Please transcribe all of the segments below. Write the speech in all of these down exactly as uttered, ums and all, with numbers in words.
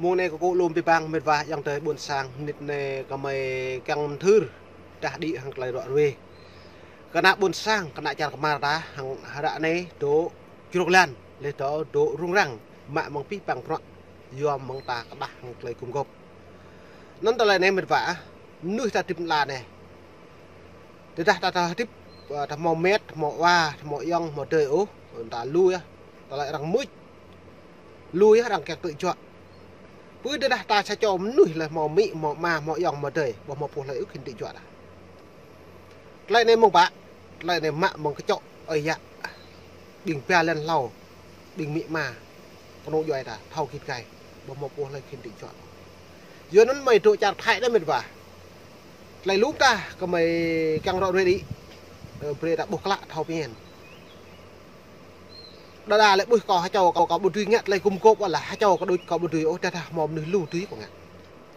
Mông anai kơ kâo lŏm pơpă mĕt wa ayŏng adơi ƀôn sang, mơnit anai kơmơi kiăng mơthưr, tah đĭ hăng tơlơi ră ruai. Kơ ană ƀôn sang, kơ ană čar kơmar ta, hăng hră anai dŏ čruk lan, laih dŏ dŏ rŭng răng, mă mơ̆ng pih păng bruă, yua mơ̆ng ta kơƀah hăng tơlơi gum gôp. Anŭn tơlơi anai mĕt wa, mơnuih ta hơdip ala anai. Tơdah ta, ta hơdip, ơ, ta hmâo met, hmâo wa, hmâo ayŏng, hmâo adơi ôh, ta lui yơh. Tơlơi arăng mưč, lui yơh arăng kiăng tŭ juă. Pơ tơdah ta sa čô mơnuih laih hmâo amĭ, hmâo ama, hmâo ayŏng, hmâo adơi, ƀu hmâo pô hlơi ôh khĭn tŭ juă ta. Tơlơi anai mơ̆ng pă, tơlơi anai mă mơ̆ng kơčŏ ơi yă. Ƀing ba lăn hlâo, ƀing amĭ ama, kơnung djuai ta, thâo git gai, ƀu hmâo pô hlơi khĭn tŭ juă. Yua anŭn mơi dŏ čar Thái anai mĕt wa. Tơlơi lŭm ta, kơmơi kiăng ră ruai đĭ. Ơ, brơi ta ƀuh klă thâo pơmĭn. Đơđa lĕ ƀuh kâo ha čô kâo, kâo ƀu dưi ngă tơlơi gum gôp ôh lah, ha čô kâo đôč kâo ƀu dưi ôh, tơdah hmâo mơnuih lu dưi kâo ngă.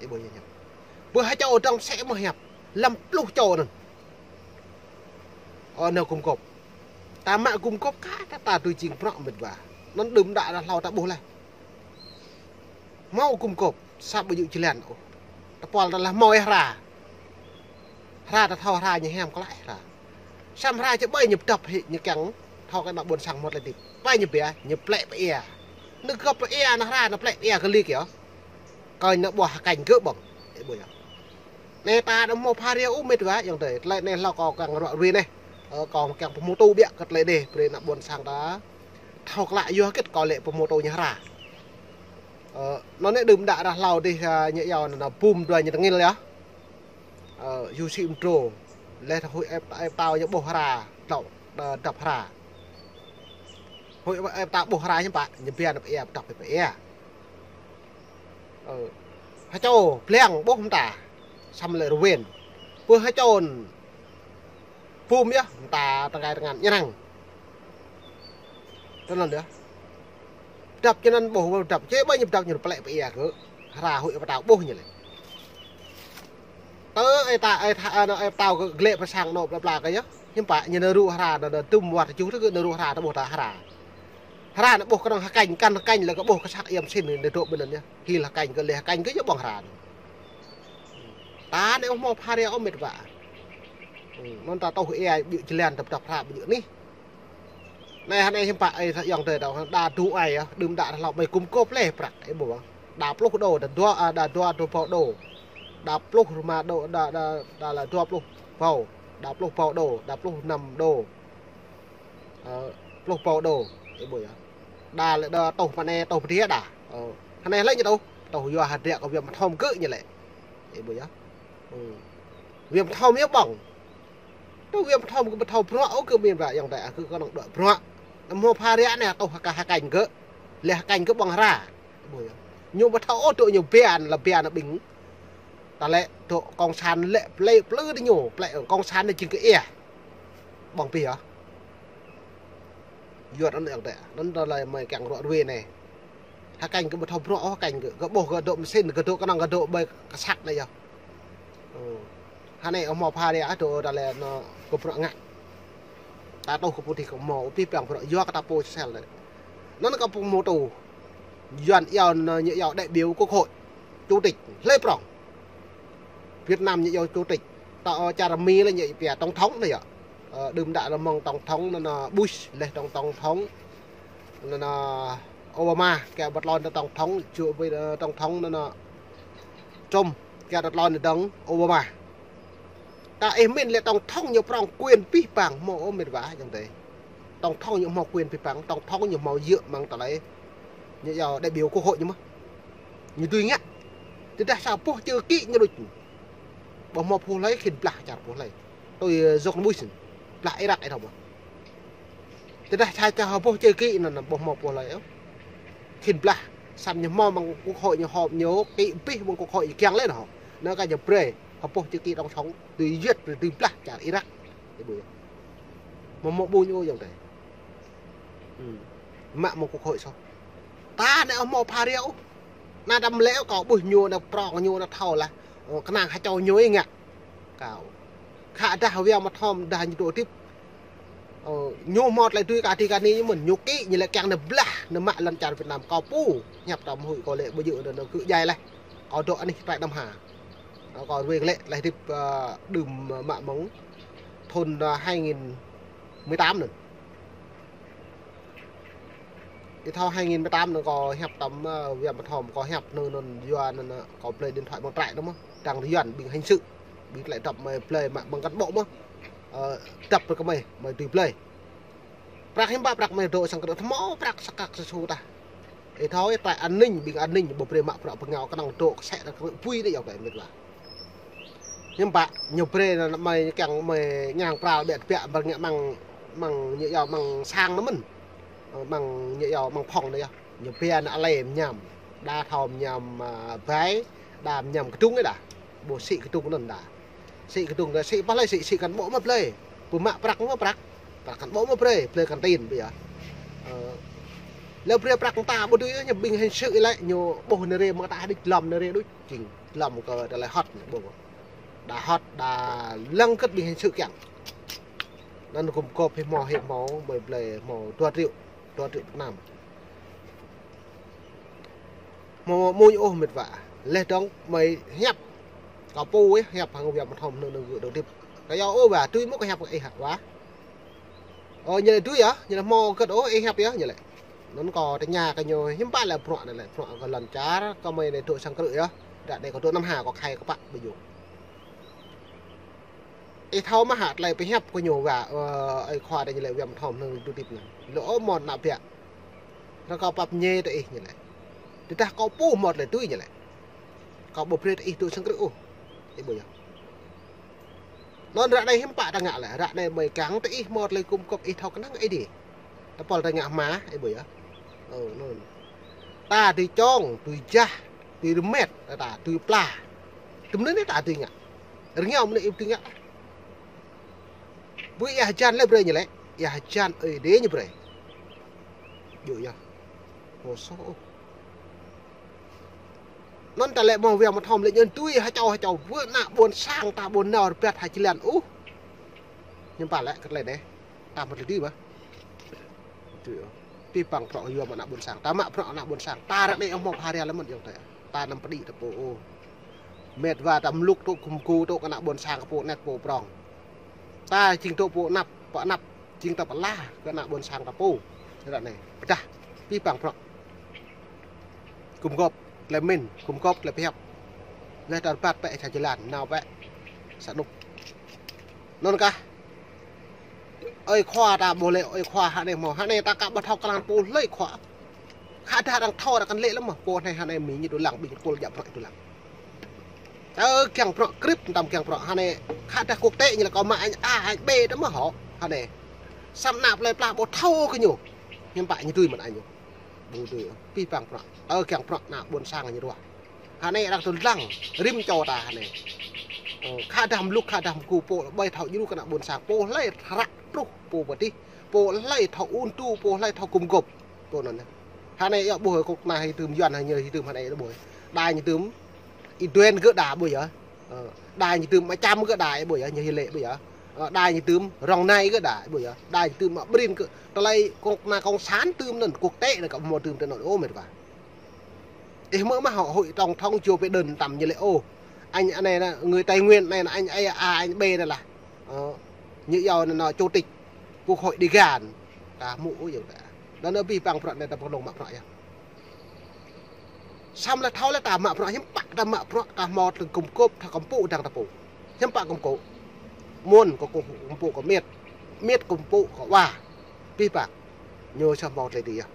Ih ƀuh yơh ñu. Ƀuh ha čô dơ̆ng mơsĕ mơ̆ hiăp, lăm pluh čô anŭn. Ơ, nao gum gôp. Ta mă gum gôp kah ta, ta dưi jing bruă mĕt wa. Anŭn đưm đă đa hlâo ta ƀuh laih. Hmâo gum gôp, sa ƀu djơ̆ jơlan ôh. Tơpul ta lah hmâo ih hra. Hra ta thâo hra ñu hiam klă ih hra. Samơ̆ hra či ƀai ñu pơdŏp hĭ ñu kiăng thâo kơ ană ƀôn sang hmâo tơlơi hơdip. Ƀai ñu ba, ñu plĕ pơ ia. Ñu gơ̆p pơ ia, ană hra ñu plĕ pơ ia kơ lik yơh. Kơ ñu ƀuh hơkanh gơ̆ ƀơ̆ng. Ih ƀuh yơh. Anai ta đa hmâo pha ria ôh mĕt wa ayŏng adơi. Tơlơi anai hlâo kâo kiăng ră ruai anai. Ơ, kâo kiăng pơhmutu biă kơ tơlơi anai. Brơi ană ƀôn sang ta thâo klă yua hơget kâo lĕ pơhmutu ñu hra. Ơ, anŭn anai đưm đă đa hlâo dih, ơ, ñu iâu anŭn bum dua ñu tơngil yơh. Ơ, Yusi Mdrô. Laih huĭ ơi, ơi pơtao ñu ƀuh hra, tơlŏ, ơ, dŏp hra. Huĭ ơi pơtao ƀuh hra ñu pă, ñu ba nao pơ ia, pơdŏp pơ ia. Ơ, ha čô, pliăng ƀuh mơta. Samơ̆ lĕ rơwen. Ƀuh ha čô, bum yơh, mơta tơngai tơngan ñu năng. Tơl anŭn yơh. Pơdŏp ñu anŭn ƀuh, pơdŏp, či ƀai ñu pơdŏp ñu plĕ pơ ia kơ. Hra huĭ ơi pơtao ƀuh ñu lĕ. Tơ ơi ta, ơi tha, ơi, ơi pơtao kơ glĕ pơ sang anŏ pla pla kơ yơh. Hiư̆m pă, ñu nao rŭ hra, nao, nao tŭm war tơjuh tơ kơ nao rŭ hra, nao ƀuh ta hra. Hra nao ƀuh kơnơ̆ng hơkanh, kăn hơkanh lĕ kơ ƀuh kơ săk iăm sĭn nao dŏ ƀơi anŭn yơh. Hil hơkanh kơ lĕ hơkanh kơ yơh ƀơ̆ng hra. Ta anai ƀu hmâo pha ria ôh mĕt wa. Anŭn ta tŏh ia ƀu djơ̆ jơlan ta pơdŏp hra ƀu djơ̆ anih. Anai, anai hiư̆m pă ơi ayŏng adơi ta, đa dŏ ai yơh, đưm đă hlâo mơi gum gôp laih prăk, ih ƀuh ƀơ̆ng. Đa pluh đô, đa dua, ơ, đa dua pluh pô đô. Đa pluh rơma đô, đa, đa, đa lĕ dua pluh pô. Đa pluh pô đô, đa pluh năm đô. Ơ, pluh pô đô, ih ƀuh yơh. Đa lĕ đa tŏh pơ anai, tŏh pơ adih đa. Ơ, anai lĕ ñu tŏh, tŏh yua hơdră kơ wĭm thom gơ̆ ñu lĕ. Ih ƀuh yơh. Ơ. Wĭm thom yơh ƀơ̆ng. Tơ wĭm thom kơ ƀu thâo bruă ôh kơ mĭn wa ayŏng adơi, kơ kơnơ̆ng dŏ bruă. Anăm hmâo pha ria anai tŏh hơkă hơkanh gơ̆. Lĕ hơkanh gơ̆ ƀơ̆ng hra. Ƀuh yơh. Ñu ƀu thâo ôh dŏ ñu biă, lĕ biă ană ƀing. Ta lĕ dŏ kông san lĕ plĕ plư tơ ñu, plĕ kông san anai jing kơ ia. Ƀơ̆ng pih yơh. Yua anŭn ayŏng adơi. Anŭn tơlơi mơi kiăng ră ruai anai. Hơkanh gơ̆ ƀu thâo bruă ôh, hơkanh gơ̆. Gơ̆ ƀuh gơ̆ dŏ mơsĭn, gơ̆ dŏ kơnơ̆ng gơ̆ dŏ ƀơi kơsăk anai yơh. Ơ. Hơnai ƀu hmâo pha ria ôh dŏ ta lĕ anŏ kơ bruă ngă. Ta tŏh kơ pô đih kơ hmâo, pih păng bruă yua kơ ta pô sel lĕ. Anŭn kơ pô hmâo tŭ. Yuan iâu anŭn ñu iâu đại biểu quốc hội, chủ tịch, hlơi prŏng. Việt Nam ñu iâu chủ tịch. Ta, ơ, čar Mi lĕ ñu pia tổng thống anai yơh. Ơ, đưm đă lĕ mơ̆ng tổng thống anŭn, anŭn Bush, laih tổng, tổng thống anŭn, anŭn Obama, kơ ƀu tơlơi anŭn tổng thống, chủ, ơ, tổng thống anŭn, anŭn Trump, kơ ƀu tơlơi anŭn dơ̆ng Obama. Ta ih mĭn lĕ tổng thống ñu prŏng quyền pih păng hmâo ôh mĕt wa ayŏng adơi. Tổng thống ñu hmâo quyền pih păng, tổng thống ñu hmâo djơ̆ mơ̆ng tơlơi. Ñu iâu đại biểu quốc hội ñu mơ̆n. Ñu dưi ngă. Tơdah sa boh chữ ký ñu đôč. Ƀu hmâo pô hlơi khĭn blah čar pô hlơi. Tui, ơ, dŏ mơnuih sĭn. Blah Iraq ih thâo ƀơ̆ng. Tơdah sa čô boh chữ ký anŭn, anŭn ƀu hmâo pô hlơi ôh khĭn blah. Samơ̆ ñu hmâo mơ̆ng quốc hội ñu họp ñu, ký pih mơ̆ng quốc hội ñu kiăng lĕ anŭn. Anŭn kơ ñu brơi, ha boh chữ ký tổng thống, dưi duyệt, dưi blah čar Iraq. Ih ƀuh yơh. Hmâo, hmâo ƀu ñu ayŏng adơi. Ư. Mă mơ̆ng quốc hội soh. Ta anai ƀu hmâo pha ria ôh. Anai đăm lĕ kâo ƀuh ñu anai prŏng ñu anai thâo lah. Ơ, kơnang ha čô ñu ih ngă. Kâo. Khă dah wĭm thom dah ñu dŏ hơdip. Ơ, ñu hmâo tơlơi tui kơ adih kơ anih ñu mơ̆n, ñu kĭ ñu lĕ kiăng nao blah, nao mă lŏn čar Việt Nam kâo pô, hiăp tơm huĭ kâo lĕ ƀu djơ̆ nao kơ djai laih. Kâo dŏ anih trại Nam Hà. Ơ, kâo ruai lĕ, laih hơdip, ơ, đưm mă mơ̆ng thun, ơ, hai nghìn mười tám anŭn. Ih thâo hai nghìn mười tám anŭn kâo hiăp tơm, ơ, Wiam Bơthom kâo hiăp anŭn, anŭn yua anŭn, ơ, kâo blơi điện thoại mơ̆ng trại anŭn mơ̆n. Đang yua ƀing hình sự, ƀing tơlơi dŏp mơi blơi mă mơ̆ng cán bộ mơ̆n. Ơ, dŏp brơi kơ mơi, mơi tui blơi. Prăk hiư̆m pă prăk mơi dŏ sang krư̆ tơmo prăk sa kăk sa su tah. Ih thâo ih trại an ninh, ƀing an ninh ƀu brơi mă prăk bơngao kơnơ̆ng dŏ kơsĕ ră kơnơ̆ng pui đơi yơh kơ mĕt wa. Hiư̆m pă ñu brơi anŭn mơi kiăng mơi ñang pral ƀiă ƀiă ƀơi ngă mơ̆ng, mơ̆ng ñu yua mơ̆ng sang anŭn mơ̆n. Ơ, mơ̆ng ñu yua mơ̆ng phòng anŭn yơh. Ñu brơi anŭn alê mơñam. Đa thâo mơñam, ơ, bai, đa mơñam kơdŭng đa. Ƀu sĭ kơdŭng anŭn đa. Sĭ kơdŭng kơ sĭ pah lơi sĭ, sĭ cán bộ mă blơi. Pơmă prăk mă prăk. Prăk cán bộ mă brơi, blơi kantin ƀiă. Ơ. Lĕ brơi prăk ta ƀu dưi ñu ƀing hình sự lĕ ñu ƀuh nơ̆ rê mơ̆ng ta đĭč lŏm nơ̆ rê đôč jing lŏm kơ tơlơi hot ñu ƀuh. Đa hot, đa lăng kơ̆t ƀing hình sự kiăng. Anŭn gum gôp hĭ hmâo, hĭ hmâo, mơi blơi hmâo dua triệu, dua triệu Việt Nam. Hmâo mơ̆ ñu ôh mĕt wa. Laih dơ̆ng mơi hiăp. Kâo pô ih hiăp hăng Wiam Bơthom anŭn anŭn gơ̆ dŏ hơdip. Kâo yua ôh wa, tui mơ̆ kâo hiăp kơ ih hă wa. Ơ, ñu lĕ tui yơh, ñu lĕ hmâo kơ̆t ôh, ih hiăp yơh, ñu lĕ. Anŭn kâo tơña kơ ñu hiư̆m pă lĕ bruă anai lĕ, bruă kơ lŏn čar, kơ mơi anai dŏ sang krư̆ yơh. Đa anai kâo dŏ Nam Hà kâo khai kơ pă ƀu djơ̆. Ih thâo mơ̆ hă tơlơi pơhiăp kơ ñu wa, ơ, ơi khua đa ñu lĕ Wiam Bơthom anŭn dŏ hơdip anŭn. Lĕ ôh mơ̆n ană biă. Ră kâo pap ñe tơ ih ñu lĕ. Tơdah kâo pô hmâo tơlơi tui ñu lĕ. Kâo ƀu brơi tơ ih dŏ sang krư̆ ôh. Ih ƀuh yơh. Anŭn ră anai hiư̆m pă ta ngă lĕ, ră anai mơi kiăng tơ ih hmâo tơlơi gum gôp ih thâo kơnang ih dih. Tơpul ta ngă hma, ih ƀuh yơh. Ơ, anŭn. Ta tui čong, tui jah, tui rơmet, ta tui pla. Tơm anŭn ta tui ngă. Rơngiao mơ̆n ih tui ngă. Ƀu ia hơjan lĕ brơi ñu lĕ. Ia hơjan ơi dê ñu brơi. Djơ̆ yơh. Hmâo soh ôh. Anŭn ta lĕ mơ̆ Wiam Bơthom lĕ ñu tui hơčâo hơčâo ƀu ană ƀôn sang ta ƀu nao rơbat hơjơlan ôh. Hiư̆m pă lĕ kơ tơlơi anai. Ta mă tơlơi dih mơ̆. Tui ôh. Pih păng prăk yua mă ană ƀôn sang. Ta mă prăk ană ƀôn sang. Ta ră anai ƀu hmâo pha ria lĕ mơ̆n yơh ta. Ta anăm pơđĭ ta pô ôh. Mĕt wa ta mluk tŭ gum gôp tŭ kơ ană ƀôn sang kơ pô anet pô prŏng. Ta jing tŭ pô anăp, pô anăp, jing ta pơala kơ ană ƀôn sang ta pô. Ră anai, pơdah, pih păng prăk. Gum gôp, tơlơi mĭn, gum gôp, tơlơi pơhiăp. Laih ta rơbat pĕ sa jơlan, nao pĕ. Sa anŭn. Anŭn kah. Ơi khua ta ƀuh lĕ, ơi khua hă anai hmâo, hă anai ta ka ƀu thâo kơ lăng pô hlơi khua. Khă dah arăng thâo arăng kăn lĕ lăm mơ̆, pô anai hă anai mĭn ñu dŏ lăng, ƀing pô djă prăk dŏ lăng. Ơ, kiăng prăk krip tơm kiăng prăk hă anai. Khă dah quốc tế ñu lĕ kâo mă anh A, anh B tơ mơ̆ hŏ hă anai. Samơ̆ ană plơi pla ƀu thâo kơ ñu. Hiư̆m pă ñu tui mơ̆n ñu. Ƀu tui, pih păng prăk. Ơ, kiăng prăk ană ƀôn sang ñu ruah. Hă anai arăng dŏ lăng, rĭm čô ta hă anai. Ơ, khă dah mluk, khă dah mgu pô, ƀai thâo djru kơ ană ƀôn sang. Pô hlơi hră truh, pô pơtih, pô hlơi thâo ŭn tu, pô hlơi thâo gum gôp. Pô anŭn. Hă anai yơh ƀuh kơ kơna hĭ tơm Yuan hă ñu hĭ tơm hă anai ƀuh. Đa ñu tơm Y Duen gơ̆ đa ƀuh yơh. Ơ, đa ñu tơm Mă Čăm gơ̆ đa ƀuh yơh, ñu hĭ lĕ ƀuh yơh. Ơ, đa ñu tơm Rong Nai gơ̆ đa ƀuh yơh. Đa ñu tơm Mă Brin gơ̆. Tơlơi kơna cộng sản tơm anŭn, quốc tế anŭn kâo ƀu hmâo tơm tơ anŭn ôh mĕt wa. Ih hmư̆ mơ̆ hŏ, hội tổng thống Joe Biden tơm ñu lĕ ôh. Anh, anh này là người Tây Nguyên, anh này là anh A, anh B đây là, ơ, ñu yua anŭn, anŭn chủ tịch Quốc hội Đêga. Ta hmư̆ ôh yơh ta. Anŭn anŭn pih păng prăk anai ta pơlông mă prăk yơh. Samơ̆ lĕ thâo lĕ ta mă prăk hiư̆m pă ta mă prăk ta hmâo tơlơi gum gôp ta kơm pŭ dăng ta pô. Hiư̆m pă gum gôp. Mơ̆n kơ gum pŭ kơ mĕt. Mĕt gum pŭ kơ wa. Pih păng. Ñu sa hmâo tơlơi dih yơh.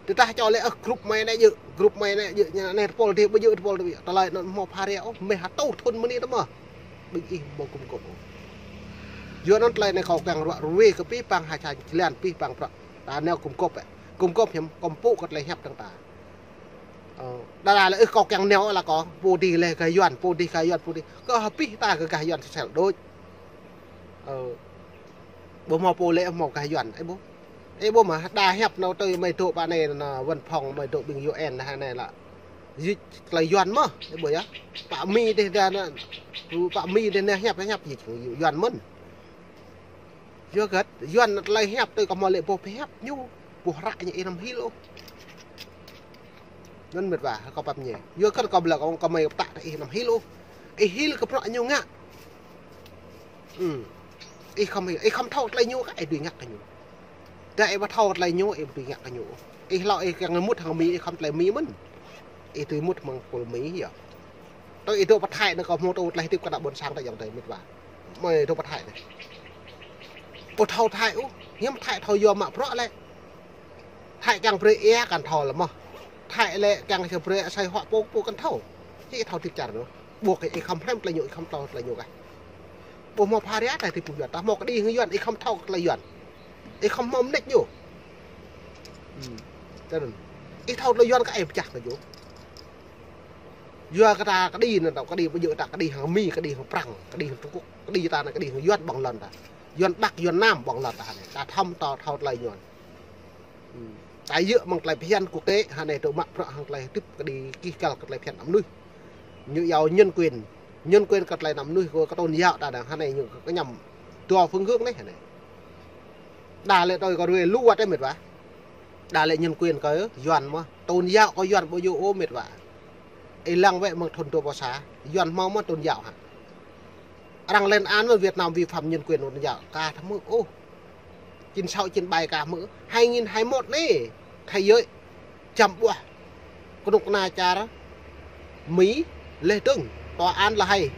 Tơdah čô lĕ, ơ, group mơi anai djơ̆, group mơi anai djơ̆, ñu anai tơpul dih, ƀu djơ̆ tơpul dih. Tơlơi anŭn hmâo pha ria ôh, mơ̆ hă tŭ thun mơ̆ng anai tơ mơ̆. Ƀing ih ƀu gum gôp ôh. Yua anŭn tơlơi anai kâo kiăng ruă ruai kơ pih păng ha čan jơlan pih păng prăk. Ta nao gum gôp ĕ. Gum gôp hiư̆m, kơm pŭ kơ tơlơi hiăp dăng ta. Ơ, đa đa lĕ ưh kâo kiăng nao lă kâo, pô dih lĕ gah Yuan, pô dih gah Yuan, pô dih. Kơ hơbĭt ta kơ gah Yuan sel đôč. Ơ, ƀu hmâo pô lĕ hmâo gah Yuan, ih ƀuh. Ih ƀuh mơ̆, đa hiăp nao tui mơi dŏ pơ anai anŭn văn phòng mơi dŏ ƀing U N hă anai lă. Dịch tơlơi Yuan mơ̆, ih ƀuh yơh. Pă Mi dih đa anŭn, pă Mi dih anai hiăp, hiăp dịch Yuan mơ̆n. Yua hơget, Yuan tơlơi hiăp tui kâo hmâo lĕ ƀu hiăp ñu, ƀu hră ñu ih anăm hil ôh. Anŭn mĕt wa, kâo pap ñe. Yua hơget kâo ƀlŏr kâo, kâo mơi pơtă tơ ih anăm hil ôh. Ih hil kơ bruă ñu ngă. Ih khŏm hil, ih khŏm thâo tơlơi ñu kah, ih dưi ngă kơ ñu. Tơdah ih ƀu thâo tơlơi ñu, ih ƀu dưi ngă kơ ñu. Ih hlâo ih kiăng mŭt hăng Mi, ih khŏm tơlơi Mi mơ̆n. Ih dưi mŭt hăng pul Mi yơh. Tui ih dŏ pơ Thái anai kâo hmâo thâo tơlơi hơdip kơ ană ƀôn sang ta ayŏng adơi mĕt wa. Mơi dŏ pơ Thái anai. Ƀu thâo Thái ôh, hiam Thái thâo yua mă bruă lĕ. Thái kiăng brơi ia kăn thâo lĕ mơh. Thái lĕ kiăng brơi asơi huă pô pô kăn thâo. Či thâo hơdip čar anŭn. Ƀuh kơ ih khŏm hrăm tơlơi ñu, ih khŏm thâo tơlơi ñu kah. Ƀu hmâo pha ria tơlơi hơdip Yuan, ta hmâo kơđi hăng Yuan, ih khŏm thâo tơlơi Yuan. Ih khŏm hmâo mơneč ñu. Hm. Tơdơi. Ih thâo tơlơi Yuan kah ih pơčah kơ ñu. Yua kơ ta kơđi anŭn ta kơđi ƀu djơ̆ ta kơđi hăng Mi, kơđi hăng Prăng, kơđi hăng Trung Quốc, kơđi ta anai kơđi hăng Yuan ƀơ̆ng lŏn ta. Yuan Bắc, Yuan Nam ƀơ̆ng lŏn ta anai. Ta thâo ta thâo tơlơi Yuan. Hm. Ta djơ̆ mơ̆ng tơlơi phiăn quốc tế, hơnai tơ mă bruă hăng tơlơi hơdip kơđi kih kăl kơ tơlơi phiăn ană mơnuih. Ñu iâu nhân quyền, nhân quyền kơ tơlơi ană mơnuih kơ, kơ tôn giáo ta anai, hơnai ñu kơ ñăm dua phương hướng anai, hơnai. Đa lĕ tui kâo ruai lu wơ̆t ơ mĕt wa. Đa lĕ nhân quyền kơ Yuan mơ̆, tôn giáo kơ Yuan ƀu djơ̆ ôh mĕt wa. Ih lăng wơ̆t mơ̆ng thun dua rơbâo sa, Yuan hmâo mơ̆ tôn giáo hă? Arăng lên án mơ̆ Việt Nam vi phạm nhân quyền tôn giáo, ka thâo hmư̆ ôh. Chín sáu chín bảy ka hmư̆, hai nghìn hai mươi mốt anai, thế giới čăm ƀuah kơnuk kơna čar Mi lĕ dơ̆ng, tòa án La Hay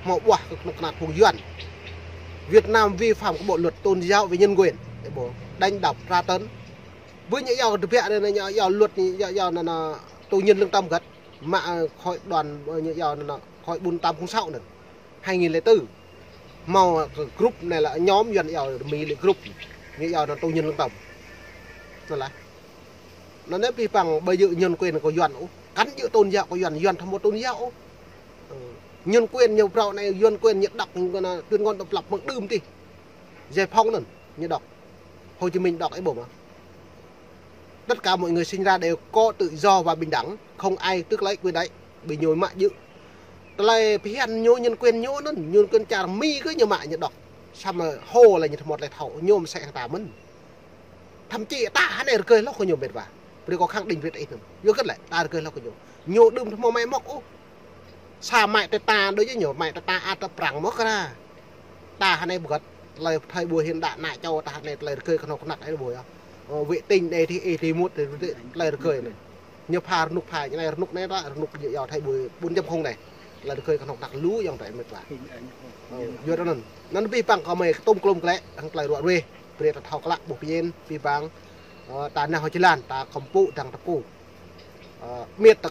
hmâo ƀuah kơ kơnuk kơna phung Yuan. Việt Nam vi phạm kơ bộ luật tôn giáo về nhân quyền, ih ƀuh, đánh đập, tra tấn. Ƀơi ñu iâu tơbiă anai, ñu iâu luật, ñu iâu anŭn, anŭn tù nhân lương tâm hơget. Mă, ơ, khối đoàn, ơ, ñu iâu anŭn, anŭn khối ƀun tám không sáu anŭn. Hai nghìn lẻ tư. Hmâo kơ group anai lĕ nhóm Yuan iâu Mi lĕ group. Ñu iâu anŭn tù nhân lương tâm. Anŭn lah. Anŭn anai pih păng ƀu djơ̆ nhân quyền kơ Yuan ôh. Kăn djơ̆ tôn giáo kơ Yuan, Yuan thâo hmâo tôn giáo ôh. Ơ, nhân quyền ñu phrâo anai, nhân quyền ñu đŏk, ñu kơ anŭn tuyên ngôn độc lập mơ̆ng đưm tih. Giải phóng anŭn, ñu đŏk. Hồ Chí Minh đŏk ih ƀuh mơ̆. Tất cả mọi người sinh ra đều có tự do và bình đẳng, không ai tước lấy quyền đấy, ƀing ñu mă djơ̆. Tơlơi phiăn ñu, nhân quyền ñu anŭn, nhân quyền čar Mi kơ ñu mă ñu đŏk. Samơ̆ hô lĕ ñu thâo mơ̆ tơlơi thâo, ñu mơsĕ hăng ta mơ̆n. Thậm chí ta hơnai rơgơi hloh kơ ñu mĕt wa. Brơi kâo khẳng định brơi tơ ih anŭn. Yua hơget lĕ, ta rơgơi hloh kơ ñu. Ñu đưm thâo hmâo mă mŏk ôh. Sa mă tơ ta đôč ñu, mă tơ ta ăt tơ Prăng mơ̆ kra. Ta hơnai ƀu găt, tơlơi thời buổi hiện đại anai čô ta hơnai tơlơi rơgơi kơnuk kơna ih ƀuh yơh. Ơ, vệ tinh anai tih, ih tih mŭt tih, tơlơi rơgơi anai. Ñu pha rơnŭk pha, ñu anai rơnŭk anai ta, rơnŭk ñu iâu thời buổi bốn chấm không anai. Tơlơi rơgơi kơnuk kơna lu ayŏng adơi mĕt wa. Ơ, yua anŭn. Anŭn pih păng kâo mơi kơtum klum klĕ, hăng tơlơi ruă ruih. Brơi ta thâo klă ƀuh pơjing, pih păng. Ơ, ta nao hơjơlan, ta kơmpŭ, dăng tơpŭ. Ơ, mĕt ta